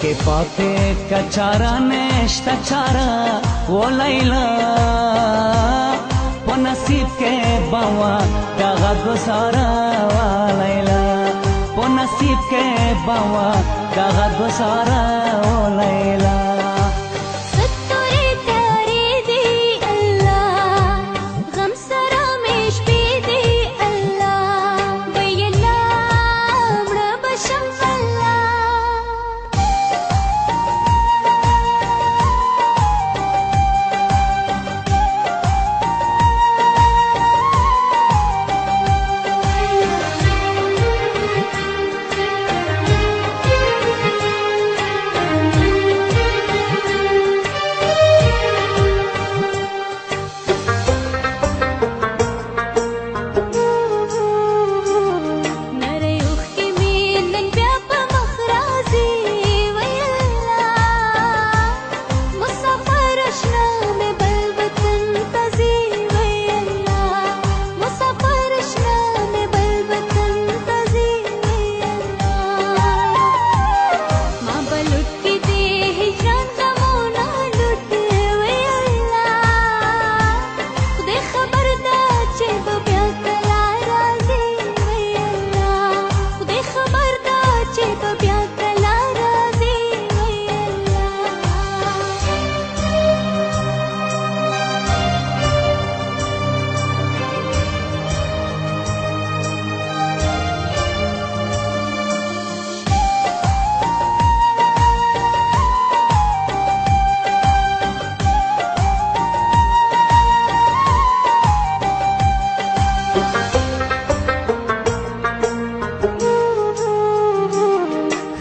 کې پاتې کچارا نشته چارا و لیلا په نصیب کې باوا دغه ګزارا و لیلا په نصیب کې باوا دغه ګزارا و لیلا.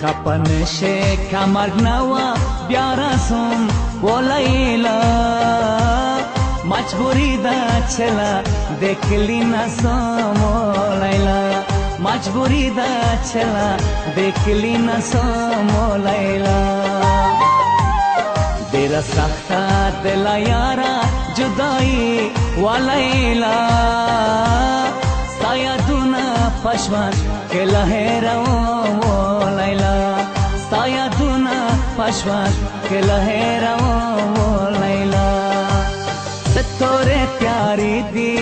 خپنشه کمرګ نوا بیا راسم و لیلا مجبوری دا چلا দেখলি না সম লাইলা মজবুরি দা ছেলা দেখলি না সম লাইলা দেরা সখতা দিলা यारा जुदाई वालैला साया दुना पशवान के लहरा ओ लैला साया दुना पशवान के लहरा ओ लैला. तोरे प्यारी दी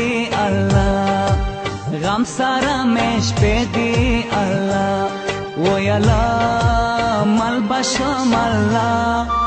अल्लाह गम सारा मेश पे दी अल्लाह वो यला मलबशम अल्लाह.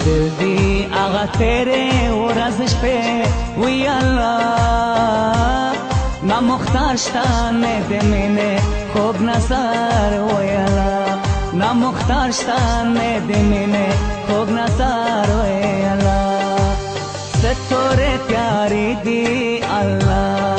دل دی آغا تیرے ورځ شپې وی الله نا مختار شته نه د مینې خوږ نظر وی الله نا مختار شته نه د مینې خوږ نظر وی الله. ستورې پیاري دی الله